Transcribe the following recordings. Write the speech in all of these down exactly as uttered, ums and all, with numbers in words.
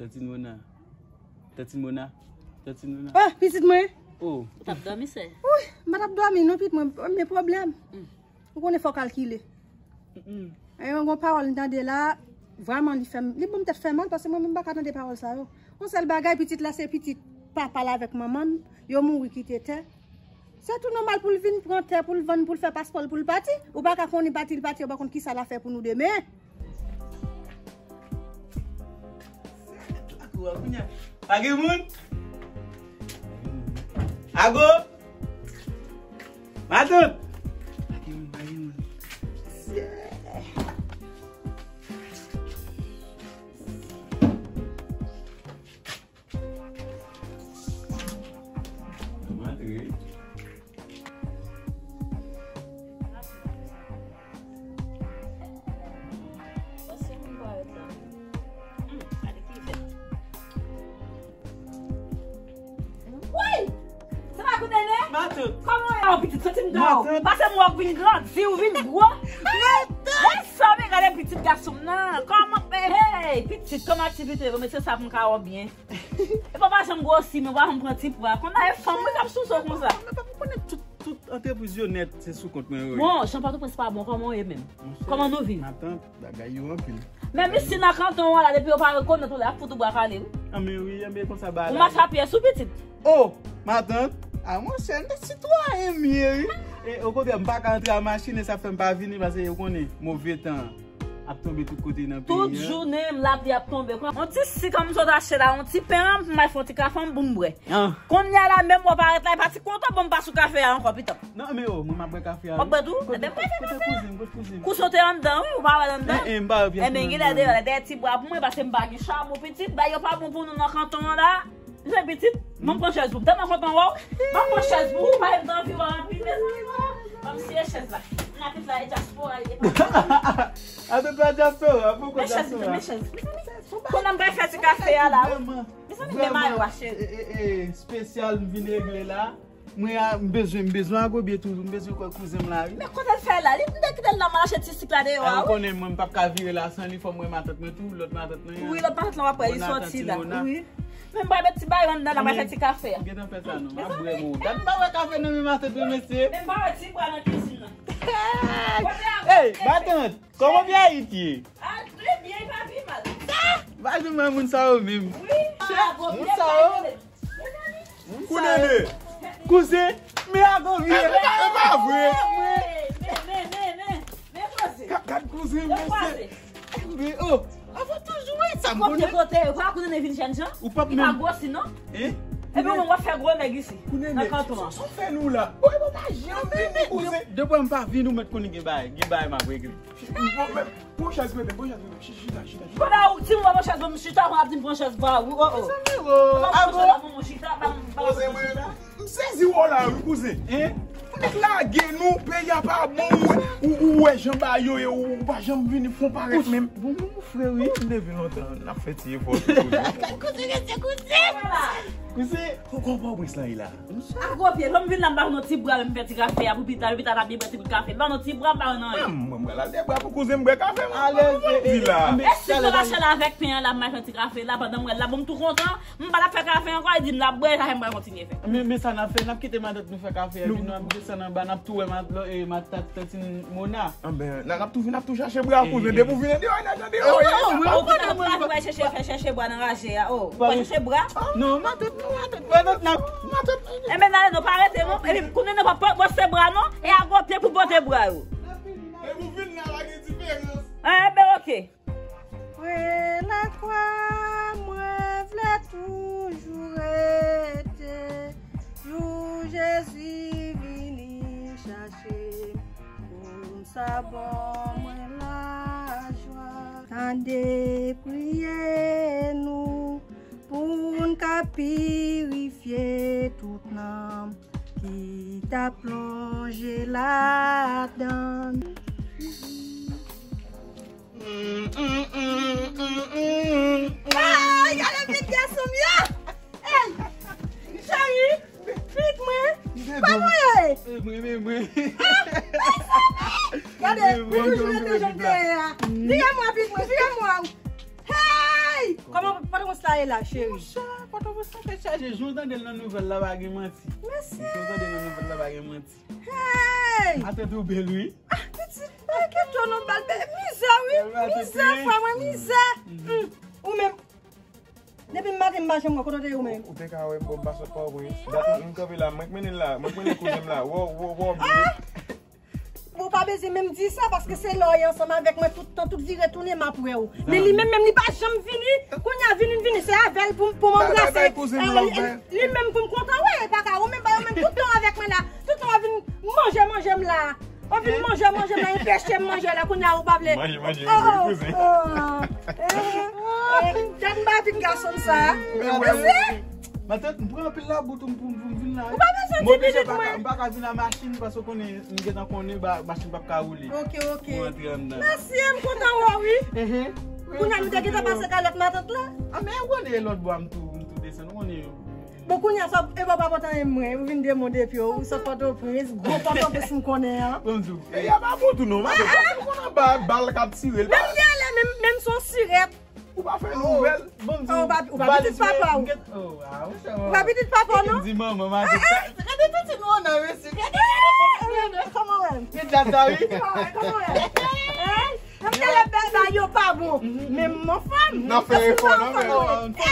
Tantin Mona. Tantin Mona. Tantin Mona. Oh, pitit mwen. Oh. Ou t ap dòmi, sè? Wi, m pa t ap dòmi non, pitit mwen, men pwoblèm. Mm. Ou konnen fò w kalkile. Mm-mm. E yon gon pawòl m tande la, vrèman li fè m, li ban m tèt fè mal, paske mwen menm m pa ka tande pawòl sa yo. Yon sèl bagay, pitit la se pitit papa l avèk manman l, yo mouri kite tè. Se tou nòmal pou l vin pran tè, pou l vann, pou l fè paspò l, pou l pati. Ou pa ka konnen pati l pati, ou pa konn kisa l ap fè pou nou demen. Pa gen moun? Ago? Matant! Pa gen moun, pa gen moun. Woy! Se pa kou nene? Matant! Kòman w ye? Oh, pitit, santi m granmoun. Matant! Pase m wè w vin grandi, w vin gwo. Matant! Lè sa, men gade pitit gason m nan. Kòman, hey, pitit, kòman aktivite yo? Men se sa pou m ka wè w byen. E pa, pa janm gwosi, men w pa janm pran ti pwa. Konn a e fanm, wi, k ap souse w konsa. Men papa konnen tout, tout antrepriz yo nèt, se sou kont mwen yo ye. Bon, jan Pòtoprens pa bon, kòman w ye menm? Monchè, kòman nou viv? Matant, bagay yo anpil. Men misye nan kanton an la, depi yo pa rekonèt ou, lè ap fout ou bwa kale, wi. Anben wi, anben konsa bagay la ye. Ou mache a pyès wi, pitit? Oh, matant, a monchè, m te sitwayen m ye, wi. E okontrè, m pa ka antre a machin, e sa fè m pa vini, paske ou konnen, move tan ap tonbe tout kote nan peyi an. Tout jounen, lapli ap tonbe. Yon ti sik an m sot achte la, yon ti pen an, m al fè yon ti kafe an pou m bwè. Ah. Kounye a la, menm w ap arete la, e pa ti kontan bon m pa sou kafe a ankò, pitit. Non, men oh, mwen m ap bwè kafe a, wi. W ap bwè tou? Kote, enben, bwè kafe, kote kouzen m, kote kouzen m? Kouzen w te anndan, wi, ou pa wè l anndan? Eh, eh, m pa wè pyès moun anndan. Enben, gen lè deyò la, dèyè ti bwa pou mwen, paske m pa gen chabon, pitit, bagay yo pa bon pou nou nan kanton an la. Mwen pitit, mwen pran chèz pou m. Tèlman kontan wè w. Mwen pran chèz pou ou, pa m t anvi wè w anpil, mezanmi, non. Ban m siye chèz la. M la pitit la, e dyaspora li ye. Atò pa dyaspora, poukò dyaspora? Men chèz, men chèz. Kounye a m pral fè ti kafe a la, wi. Mezanmi, men mayo a, cheri. E, e, e, espesyal m vin regle la. Mwen a, m bezwen, m bezwen agobye tou, m bezwen kwè kouzen m la, wi. Men kote l fè la? Li, m te kite l la, m al achte ti sik la deyò a, wi. Ou konnen mwen, m p ap ka vire la san li, fò m wè matant mwen tou, lòt matant mwen an. Wi, lòt matant lan w ap wè, li soti la. Wi. Men m pral met ti bayon anndan la, m al fè ti kafe a. Gentan fè sa non, m ap bwè mwen. Gad m pa wè kafe nan men matant mwen, mesye. Men m pa wè ti bwa nan kizin nan. Kote a? Ey, matant, kòman Pyayit ye? Ah, trè byen, pa pi mal. Sa? Pa janm wè moun sa yo menm. Wi. Moun sa yo. Kou nene. Kouzen, men a gon vye. E pa, e pa vre. Men, men, men, men, men kouzen. Gad, gad kouzen, mesye. Men oh, avan toujou wè sa m konnen. Kote, kote, ou pa konnen vin jèn jan? Ou p ap menm. Li pa gwosi non. Hein? Epi ou menm w ap fè gwo nèg isi. Kou nene. Nan kanton an. Sa w fè nou la? Bon, e bon, pa janm vini, kouzen. Depi m pa vin, ou mèt konnen gen bagay, gen bagay m ap regle. Bon, men, pran chèz mwen, pran chèz mwen, chita, chita, chita. Kote a ou di m pran chèz mwen, m chita, kounye a ap di m pran chèz ba ou, oh, oh. Mezanmi, oh, avan. Chita, ba m, ba m chita. M sezi wè w la, wi, kouzen. Hein? Nèg lage nou, peyi a pa bon, ou, ou, ou wè jan bagay yo ye, ou, ou pa janm vini fon parèt menm. Bon, bon, mon frè, wi. M te vin lontan, n ap fè ti efò tou, kouzen. Kouzen, kouzen, kouzen. Kouzen. Kò, kò, kò, prens lan ye la. A gwo pye, lè m vin la, m ba nou ti bwa, m fè ti kafe a pou pita, pita n ap byen bwè ti bout kafe. Ban nou ti bwa, ba nou anyen. Ah, mwen, mwen pral al de bwa pou kouzen m bwè kafe, mwen. Alèz, e, e, e, la. E si m sot achte la avèk pen an la, m al fè ti kafe la, pandan m wè l la, bon, m tou kontan, m pa t ap fè kafe ankò, e di m l ap bwè, sa fè m pral kontinye fè. Men, men sa n ap fè, n ap kite matant nou fè kafe a, epi nou ap desann anba, n ap tou wè mat-, e, matant tantin Mona. Anben, n ap tou vin, n ap tou chache bwa, kouzen, depi w vin deyò, n ap deyò. Ou konnen nou pa vin chèche, fè chèche bwa nan raje a, oh. Ou pa chèche bwa? Non, matant, non, matant, matant, matant. Enben, n ale non, pa rete non. Epi, kounye a nou pa pote bwa non, e a gwo pye pou pote bwa yo. Epi w vin la, pa gen diferans. Enben, oke. Pre lakwa, mwen vle toujou rete. Jou Jezi vini chache m, pou m sa ban mwen lajwa. Tande priyè nou, pou n ka pirifye tout nanm ki ta plonje ladan. Ay, gade vit gason m yo! Ey! Cheri! Vit mwen! Kòman w ye? Mwen, mwen, mwen. Gade, mwen toujou rete jan m te ye a. Vire mwen vit mwen, vire mwen. Hey! Kòman, pandan Pòtoprens la e la, cheri. Monchè, Pòtoprens la tèt chaje. Jan w tande l nan nouvèl la, pa gen manti. Mesye! Jan w tande l nan nouvèl la, pa gen manti. Hey! Matant ou bèl, wi. Ah, pitit, pa enkyete w non, bal bèl. Mizè, wi. Mizè, frè mwen, mizè. Ou menm. Depi maten m pa janm wè, kote w te ye ou menm? Ou te ka wè m, bon, m pa sot Pòtoprens. Dat m kanpe la, mwen k mennen l la, mwen k mennen kouzen m la. Wè, wè, wè, wè. Ou pa bezwen menm di sa, paske se lè w ye ansanm avèk mwen tout tan, tout vire tounen, m ap wè w. Men li menm, menm li pa janm vini. Kounye a vini, vini, se avè l pou, pou m anbrase. Li menm pou m kontan, wè, e pa ka, ou menm, ba yo menm tout tan avèk mwen la. Tout tan w ap vin manje, manje m la. W ap vin manje, manje m la, enpeche m manje la, kounye a ou pa vle. Manje, manje, manje, kouzen. Gad m pa vin gason m sa. Mesye. Matant, m pran anpil labout pou m, pou m, pou m vin la. Ou pa bezwen di pitit mwen. M pa ka vin a machin, paske w konnen, m gentan konnen, ba, machin p ap ka woule. Ok, ok. Pou antre anndan. Mèsi, m kontan wè w, wi. Kounye a nou te gentan pase kalòt matant la. Ah, men ou konnen lòt bò a m tou, m tou desann, ou konnen. Bon, kounye a sa, e pa pa pòtan e mwen, ou vin de moun depi, ou sot Pòtoprens, gwo Pòtoprens m konnen an. Bon, m di w. E, y a pa bon tou non, matant, ou konnen ba, bal k ap tire l. Menm y ale, menm, menm son sirèt. Ou pa fè nouvèl. Bon, m di w, ou pa, ou pa pitit papa w. Ou pa pitit papa w, non? Di manman, matant. Gade pitit nou nan, mesye. Kòman w wè m? Gen dat sa, wi. Kòman w wè m? Hein? Nan fè efò, nan fè efò.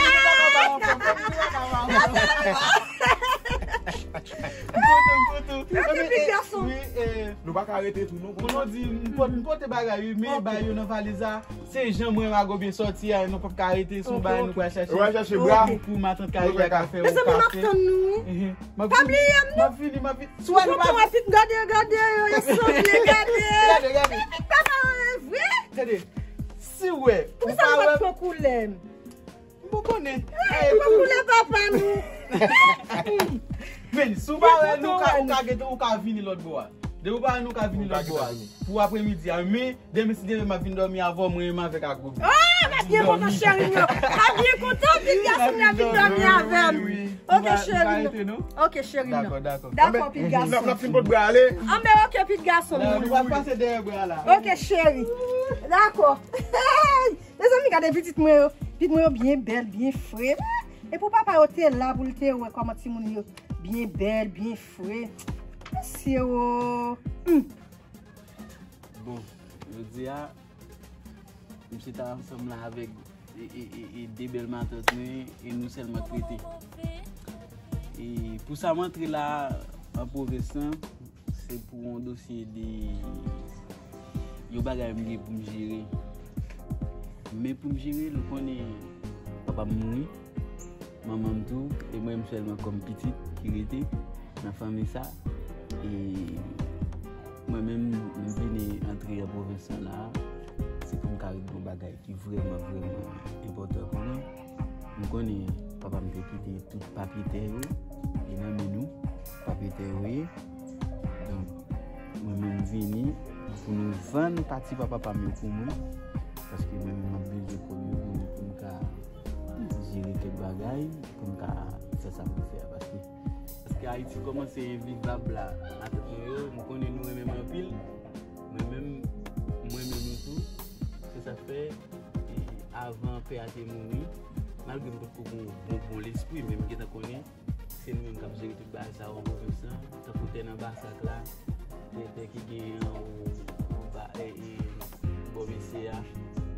Nou pa ka rete tou non. Kounye a di, m pote, m pote bagay, wi, men bagay yo nan valiz la. Se jan mwen Mago byen sòti a, nou p ap ka rete, se yon bagay nou pral chache. Ou pral chache bra. Pou matant Kayè ka fè yon kafe. Mezanmi, m ap tann nou, wi. Pa bliye m, non. M ap vini, m ap vini. Si w wè nou pa vini. Gade, gade, yo, yo sanble, gade. Gade, gade. Pitit papa w, e vre? Tande, si w wè, poukisa nou pa t pran koulè? M pa konnen. Ay, pran koulè papa nou. Men, si w pa wè nou, ou ka, ou ka gentan, ou ka vini lòt bò a. Depi w pa wè nou, ou ka vini lòt bò a. Pou aprèmidi a, men, demen si Dye vle m ap vin dòmi avè w, mwen menm avèk Mago. Ah, m ap byen kontan, cheri m yo. M ap byen kontan, pitit gason m yo ap vin dòmi avè m. Ok, cheri m. Ok, cheri m. Dakò, dakò. Dakò, pitit gason. N ap fin pot bra ale. Anben, ok, pitit gason m. Nou pral pase dèyè bra la. Ok, cheri. Dakò. Mezanmi, gade pitit mwen yo. Pitit mwen yo byen bèl, byen fre. Epi papa yo te la pou l te wè kòman timoun yo byen bèl, byen fre. Mesye o. Hmm. Bon, jodi a, misye ta ansanm la avèk e, e, e, e de bèl matant mwen, e nou sèlman k rete. E pou sa m antre la an pwovens lan, se pou yon dosye de yon bagay m gen pou m jere. Men pou m jere l, ou konnen papa m mouri, manman m tou, e mwen menm sèlman kòm pitit ki rete nan fanmi sa. E mwen menm, m vini antre an pwovens lan la, se pou m ka regle yon bagay ki vrèman, vrèman enpòtan pou mwen. M konnen papa m te kite tout papye tè yo, e nan men nou, papye tè yo ye. Donk, mwen menm vini pou nou vann pati pa papa m yo pou mwen, paske mwen menm m ap bezwen kòb yo pou mwen, pou m ka jere kèk bagay, pou m ka fè sa m vle fè a, paske, paske Ayiti kòmanse envivab la. Matant mwen yo, m konnen nou renmen m anpil. Mwen menm, m renmen nou tou. Se sa k fè, e, avan pè a te mouri, malgre m potko gon bon, bon lespri, men m gentan konnen se nou menm k ap jere tout bagay sa yo an pwovens lan, tankou tè nan Basak la, tè, tè ki genyen anwo, anba, e, e, bò mesye a.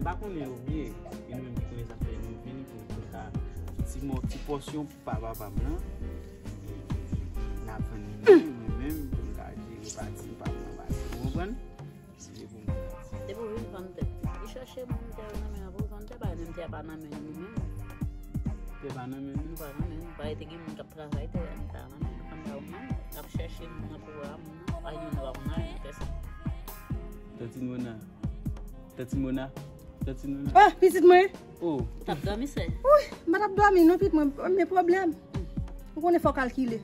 M pa konnen yo byen, e nou menm ki konnen sa fè nou vini pou, pou nou ka ti mò, ti pòsyon pa papa m nan. N ap vann li menm, mwen menm, pou m ka jere pati pa m nan pati. Ou konprann? Se pou m pati. Depi w vin vann tè. Li chache moun tè yo nan men an pou vann tè, pa menm tè a pa nan men nou menm. Tè pa nan men nou? Pa nan men nou. Pa rete gen moun k ap travay tè a, li pa nan men nou. Kòm pa ou menm, l ap chache moun nan pou wè a, moun nan pa gen moun nan, pa konn anyen, pèsonn. Tanti Mona. Tanti Mona. Tanti Mona. Oh, pitit mwen. Oh. Ou t ap dòmi, sè? Wi, m pa t ap dòmi non, pitit mwen, men pwoblèm. Ou konnen fò w kalkile.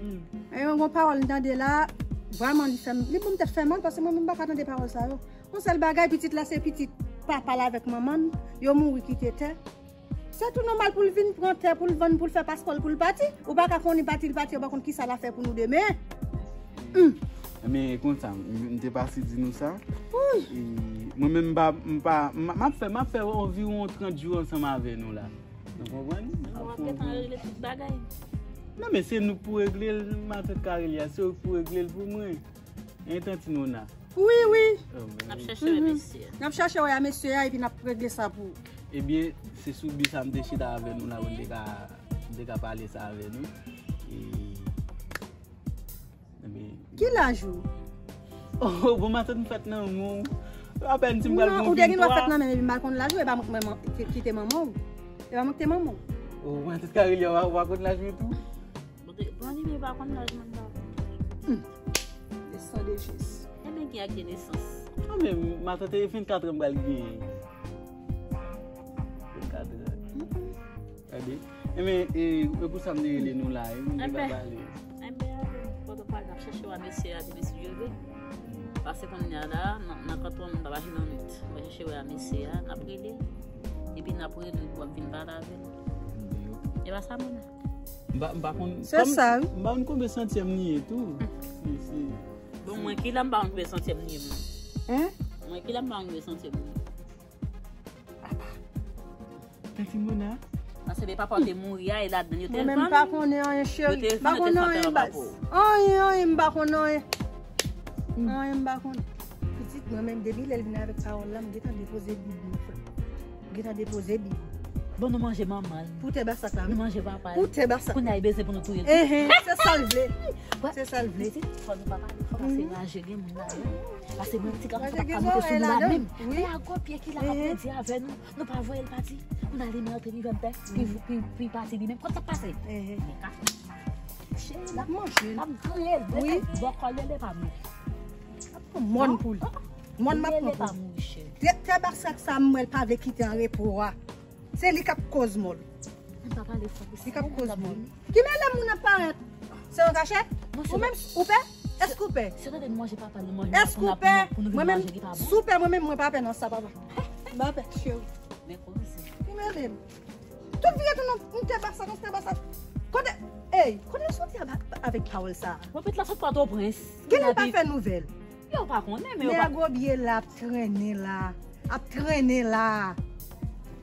Hmm. E yon gon pawòl m tande la, vrèman li fè m, li ban m tèt fè mal, paske mwen menm m pa ka tande pawòl sa yo. Yon sèl bagay, pitit la se pitit papa l avèk manman l, yo mouri kite tè. Se tou nòmal pou l vin pran tè, pou l vann, pou l fè paspò l, pou l pati. Ou pa ka konnen pati l pati, ou pa konn kisa l ap fè pou nou demen. Hmm. Men konsa, m, m te pase di nou sa. E, mwen menm, m pa, m pa, m, m ap fè, m ap fè anviwon trant jou ansanm avè nou la. Nou konprann? M ap fè anviwon. Non, men se nou k pou regle l, matant Karelia, se ou k pou regle l pou mwen. Hein, tanti Nona? Wi, wi. N ap chèche wè mesye a. N ap chèche wè a mesye a, epi n ap regle sa pou ou. Ebyen, se sou bi sa m te chita avè nou la, pou m te ka, m te ka pale sa avè nou. E, ebyen, ki laj ou? Oh, bon, matant, m fèt nan men w. Apèn si m pral gon venntrwa. Non, ou te gen dwa fèt nan men m, epi m pa konn laj ou, e pa mwen ki te manman w. E pa mwen ki te manman w. Oh, matant Karelia, w pa, w pa konn laj mwen tou? Bon, te, bon, li menm pa konn laj mwen, pa konn. Hmm. Desan de jis. Ebyen, ki ak gen nesans? Mwen menm, matant, e vennkat an m pral genyen. Vennkat an. Gade. Ebyen, e, e pou sa m te rele nou la, e, nou te ka pale. Ebyen, ale, Pòtoprens, n ap chèche wè mesye a, demen si Dye vle. Paske kounye a la, nan, nan kantò, m pa mache nan nwit. N ap chèche wè mesye a, n ap rele l. Epi n ap rele l, w ap vin pale avè l. E pa sa, mwen. M pa, m pa konn. Se sa, wi. M pa konn konbyen santyèm li ye tou. Si, si. Bon, mwen ki la, m pa konn konbyen santyèm li ye, mwen. Hein? Mwen ki la, m pa konn konbyen santyèm li ye. Apa. Tanti Mona. Paske depi papa w te mouri a, e ladan yo te vann. Mwen menm, m pa konnen anyen, cheri. M pa konnen anyen, baz. Anyen, anyen, m pa konnen anyen. Anyen, m pa konnen. Pitit, mwen menm, depi lè l vin avèk pawòl la, m gentan depoze Bib mwen, frè. M gentan depoze Bib. Bon, nou manje manman l. Pou tè basak la, wi. Nou manje papa l. Pou tè basak. Kounye a, li bezwen pou nou touye l. Enhen, se sa l vle. Se sa l vle. Pitit, fò nou pa pale, fò pase raje gen moun la, wi. Paske mwen, ti gason, sa pa ka monte sou nou la menm. Men a gwo pye ki la k ap pedi avè nou, nou pa voye l pati. Moun ale men antre li vè m pè, pi, pi, pi pati li menm. Kòman sa pase? Men ka. Cheri, l ap manje l. L ap griye l. Wi. Bòkò l lele pa mouri. Mòn pou li. Mòn m ap pran pou li. Direktè basak sa, m wè l pa vle kite an repo a. Se li k ap koz mòn. Li k ap koz mòn. Ki mele moun ap parèt? Se yon kachèt? Ou menm, ou pè? Èske ou pè? Èske ou pè? Mwen menm, si w pè, mwen menm, mwen pa pè nan sa, papa. M pa pè, cheri. Ki mele m? Tout vire tounen, m te basak, m te basak. Kote, ey, kote l soti avèk pawòl sa a? Mwen pèt la sot Pòtoprens. Genlè l pa fè nouvèl. Yo pa konnen, men yo pa. Nèg Gobye la ap trennen la. Ap trennen la.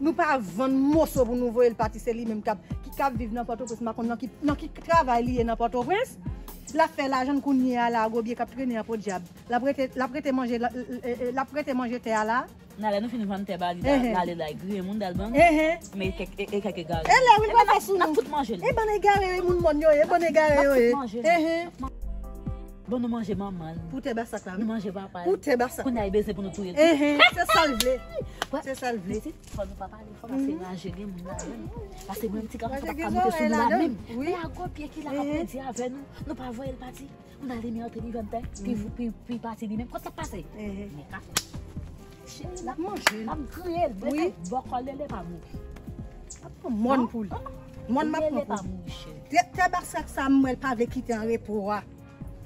Nou pa vann moso pou nou voye l pati, se li menm k ap, ki, k ap viv nan Pòtoprens, m pa konn nan ki, nan ki travay li ye nan Pòtoprens. L ap fè lajan l kounye a la, Gobye k ap trennen an podyab. L ap rete, l ap rete manje, l, l, l, l ap rete manje tè a la. Nan lè nou fin vann tè ba li, l ale la, griye moun, dal bann. Men kèk, e, e kèk egare. E lè wi, l pa fè sou nou. N ap tout manje l. E bann egare, e moun mòn yo ye, e bann egare yo ye. N ap tout manje l. Bon, nou manje manman l. Pou tè basak la, wi. Nou manje papa l. Pou tè basak. Kounye a, li bezwen pou nou touye l. Enhen, se sa l vle. Se sa l vle. Pitit, fò nou pa pale, fò pase raje gen moun la menm. Paske mwen, ti gason, sa pa ka monte sou nou la menm. Men a gwo pye ki la k ap pedi avè nou, nou pa voye l pati. Moun ale men antre li vè m pè, pi, pi, pi pati li menm. Kòman sa pase? Men ka. Cheri, l ap manje l. L ap griye l. Wi. Bòkò l lele pa mouri. Mòn pou li. Mòn m ap pran pou li. Direktè basak sa, m wè l pa vle kite an repo a.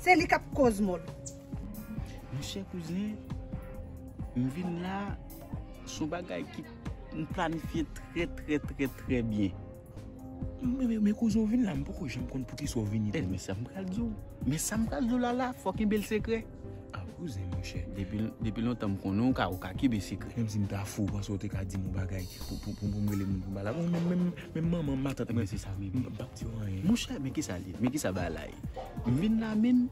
Se li k ap koz mòn. Monchè kouzen, m vin la, se yon bagay ki m planifye trè, trè, trè, trè byen. Men, men, men koze w vin la, m poko janm konn poukisa w vini tou. Men sa m pral di w. Men sa m pral di w la la, fò kenbe l sekrè. Ah, kouzen, monchè. Depi, depi lontan m konnen w ka, w ka kenbe sekrè. Menm si m ta fou, w panse w te ka di m yon bagay pou, pou, pou, pou m rele moun pou m pale avè w. Menm, menm, menm manman m, matant mwen, se sa menm. M p ap di w anyen. Monchè, men kisa l ye? Men kisa bagay la ye? M vin la menm,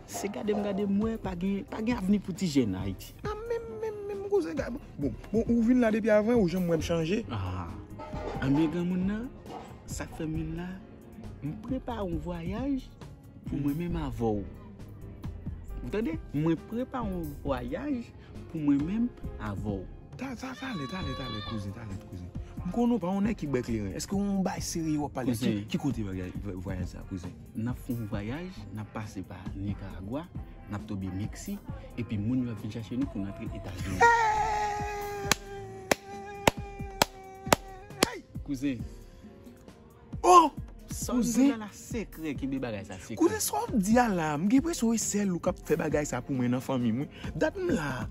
se gade m gade m wè, pa gen, pa gen avni pou ti jèn Ayiti. Ah, menm, menm, menm kouzen, bon, bon, ou vin la depi avan, ou janm wè m chanje. Ah, anben granmoun nan, sa k fè m vin la, m prepare yon vwayaj pou mwen menm avè w. Ou tande? Mwen prepare yon vwayaj pou mwen menm avè w. Ta, ta, talè, talè, talè, kouzen, talè, kouzen. M konnen w pa yon nèg ki bwè kleren. Èske yon bagay serye w ap pale? Ki, ki kote bagay, vwayaj sa, kouzen? N ap fè yon vwayaj, n ap pase pa Nikaragwa, n ap tonbe Meksik, epi moun yo ap vin chache nou pou n antre Etazini. Kouzen. Oh! Sa w di la la sekrè, kenbe bagay sa sekrè. Kouzen, sa w ap di a la, m gen enpresyon e sèl ou k ap fè bagay sa pou mwen nan fanmi m, wi. Dat m la,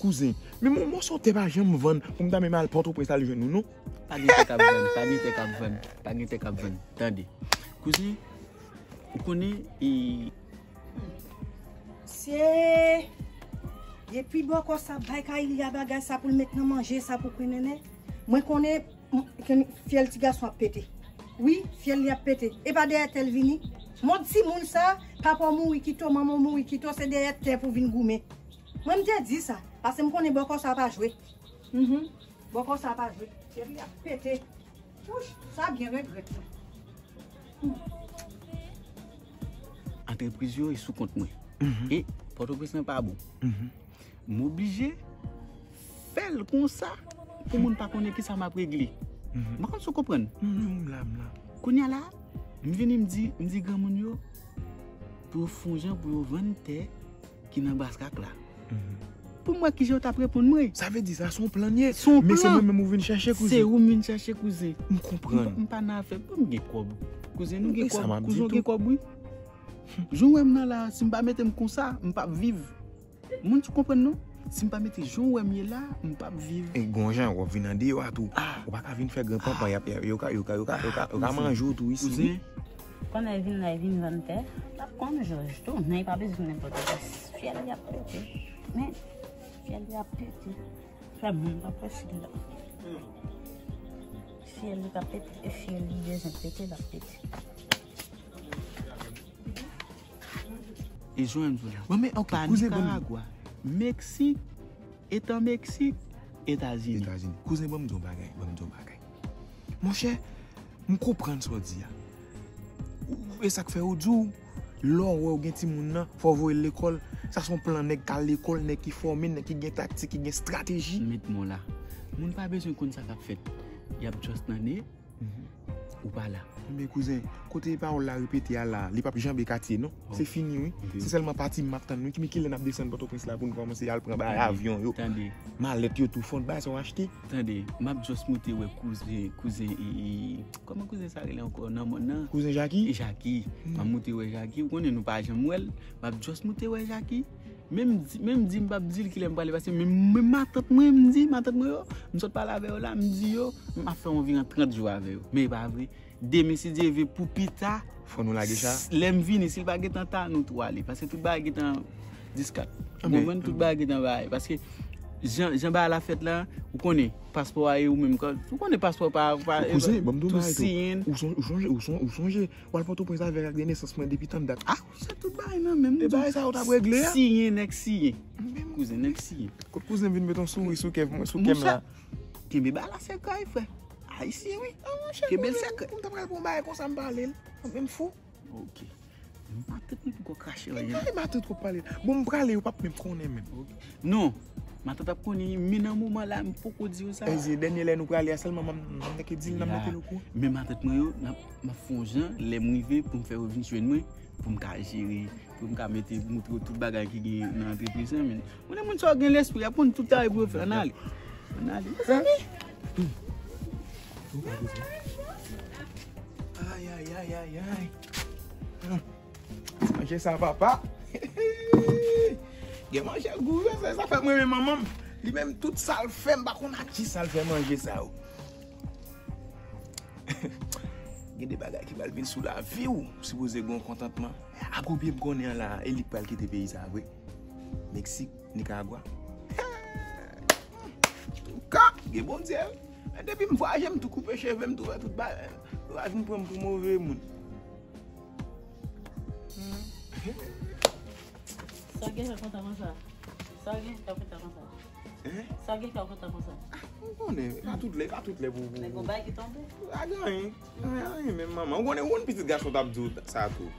kouzen. Men yon mòso tè pa janm vann pou m ta menm al Pòtoprens al jwenn ou, non. Pa gen tè k ap vann, pa gen tè k ap vann, pa gen tè k ap vann. Tande. Kouzen, ou konnen, e, Se depi bòkò sa bay Kaylia bagay sa pou l met nan manje sa pou Queen Nene. Mwen konnen m- ke fyèl ti gason ap pete. Wi, fyèl li ap pete. E pa dèyè tè l vini. Mòd timoun sa, papa w mouri kite w, manman w mouri kite w, se dèyè tè pou vin goumen. Mwen m te di sa, paske m konnen bòkò sa pa jwe. Mhm. Bòkò sa pa jwe. Fyèl li ap pete. Wouch, sa byen regrèt mwen. Antrepriz yo e sou kont mwen. E Pòtoprens lan pa bon. M oblije fè l konsa pou moun pa konnen kisa m ap regle. M pa konn si w konprann. M la, m la. Kounye a la, m vini m di, m di granmoun yo pou yo fè yon jan pou yo vann tè ki nan Baskak la. Pou m wè kijan yo t ap reponn mwen. Sa vle di sa se yon plan ye. Se yon plan. Men se mwen menm ou vin chache kouzen. Se ou m vin chache kouzen. M konprann. M pa nan afè pou m gen kòb. Kouzen nou gen kòb. Kouzen w gen kòb wi. Jan w wè m nan la, si m pa mete m konsa, m p ap viv. Moun sou konprann non. Si m pa mete jan w wè m ye la, m p ap viv. E gon jan w ap vin andeyò a tou. Ou pa ka vin fè gran panpan y ap y ap- yo ka yo ka yo ka yo ka yo ka manje w tou isi wi. Kouzen. Pandan y vin la, y vin vann tè. L ap konn jòj tou, men y pa bezwen nenpòt bagay. Fyèl li ap pete. Men, fyèl li ap pete. Frè m, mwen m pa prese l la. Fyèl li ka pete, e fyèl li bezwen pete, l ap pete. E jwenn vre. Bon, men ok, pa kouzen, ban m- Nikaragwa, Meksik, etan Meksik, Etazini. Etazini. Kouzen, ban m di w yon bagay, ban m di w yon bagay. Monchè, m konprann sa w di a. Ou- E sa k fè yo di w, lè w wè w gen timoun nan, fò w voye l lekòl. Sa se yon plan nèg k al lekòl, nèg ki fòme, nèg ki gen taktik, ki gen estrateji. Met mo la. Moun pa bezwen konn sa k ap fèt. Y ap just nan ne. Ou pa la. Men kouzen, kote pawòl la repete a la, li p ap janbe katye non. Se fini wi. Se sèlman pati m m ap tann wi. Men kilè n ap desann Pòtoprens la pou n kòmanse al pran bagay avyon yo. Tande. Malèt yo tou fon bagay sa w achte. Tande, m ap just moute wè kouzen, kouzen e, e, kòman kouzen sa rele ankò nan mòn nan? Kouzen Jaki? Jaki. M ap moute wè Jaki. Ou konnen nou pa janm wè l. M ap just moute wè Jaki. Men m di, men m di m p ap di l kilè m prale pase, men men matant mwen m di, matant mwen yo, m sot pale avè yo la, m di yo, m ap fè yon viran trant jou avè yo. Men e pa vre. Demen si Dye vle pou pita, fò nou lage sa. Lè m vini, si l pa gentan ta, nou tou ale. Paske tout bagay gentan diskat. Ou konprann? Tout bagay gentan bay. Paske jan, jan bagay la fèt la, ou konnen, paspò a e ou menm, ou konnen paspò pa, pa, tou siyen. Ou sonje, ou sonje, ou sonje, w al Pòtoprens avèk ak de nesans mwen depi tann dat. Ah! Se tout bagay nan menm. E bagay sa yo t ap regle a? Siyen, nèg siyen. Kouzen, nèg siyen. Kot kouzen vin met yon souri sou kè m, sou kè m la? Kenbe bagay la sekrè, frè. Ayisyen, wi. Kenbe l sekrè. Pou m ta pral pran bagay konsa, m pale l. Mwen menm fou. Ok. Matant mwen poko krache anyen. Kay matant w ap pale. Bon, m prale, yo p ap menm konnen menm. Non. Matant ap konnen, men nan moman la, m poko di yo sa. Èske dènye lè nou prale a sèlman m ap nèke di l nan mete l okouran? Men matant mwen yo, m ap, m ap fè yon jan, lè m rive, pou m fè yo vin jwenn mwen, pou m ka jere, pou m ka mete, moutre yo tout bagay ki gen nan antrepriz lan, men. Ou konnen moun sa yo gen lespri, y ap konn tout travay pou yo fè. Ann ale. Ann ale. Mezanmi. Ay, ay, ay, ay, ay. Ti manje sa, papa. Gen manje gou, sa, sa fè mwen renmen manman m. Li menm, tout sa l fè, m pa konn ak kisa l fè manje sa yo. Gen de bagay ki pral vin sou lavi w, sipoze gen yon kontantman. Ak ou byen m konnen an la, e li k pral kite peyi sa vre. Meksik, Nikaragwa. Ka, gen Bondye. Men depi m vwayaje, m tou koupe cheve m, tou fè tout bagay. Yo pa vin pran m pou move moun. Sa gen fè kontan konsa? Sa gen fè kontan konsa? Sa gen fè kontan konsa? M konnen, pa tout lè, pa tout lè pou, pou. Men gon bagay ki tonbe? Pa gen anyen. Anyen, anyen, menm manman. Ou konnen, ou konn pitit gason t ap di w sa tou.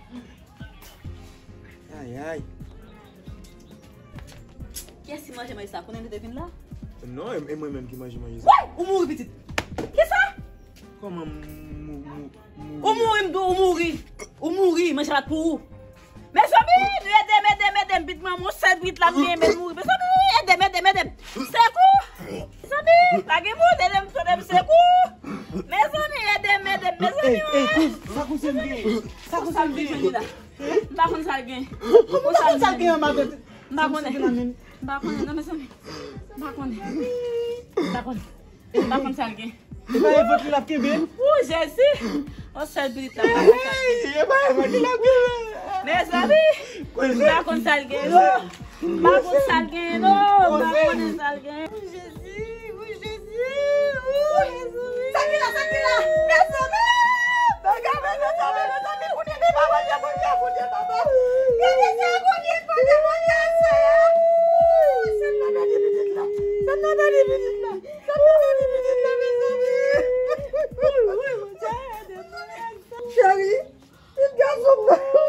Ay, ay. Kiyès ki manje manje sa? Konnen nou te vin la? Non, e, e mwen menm ki manje manje sa. Woy! Ou mouri pitit. Kisa? Kòman m mou- mou- mouri? Ou mouri m di w, ou mouri. Ou mouri, manje la pou ou. Mezanmi, ede m, ede m, ede m, pitit manman, yon sèl pitit la m genyen, men l mouri. Mezanmi, ede m, ede m, ede m. Sekou! Mezanmi, pa gen moun, ede m, ede m, sekou! Mezanmi, ede m, ede m, mezanmi. Ey, ey, kouz, sa kouzen m genyen? Sa kouzen m genyen? M pa konn sa l gen. Ou pa konn sa l gen an matant? M pa konnen. M pa konnen non mezanmi. M pa konnen. M pa konnen. M pa konn sa l gen. E pa evant li l ap kenbe? Wou Jezi. On sèl pitit la. Ey, e pa evant li l ap kenbe. Mezanmi, m pa konn sa l gen non. M pa konn sa l gen non. M pa konn sa l gen. Jezi, wi, Jezi, wi, Jezi. Sa ki la, sa ki la? Mezanmi! Bagay, mezanmi, mezanmi, kounye a, papa, kounye a, kounye a, papa. Gade sa, kounye, kounye, kounye a, Seyè. Seyè, nan bèl pitit la. Seyè, nan bèl pitit la. Seyè, nan bèl pitit la, mezanmi. Cheri, pitit gason m nan.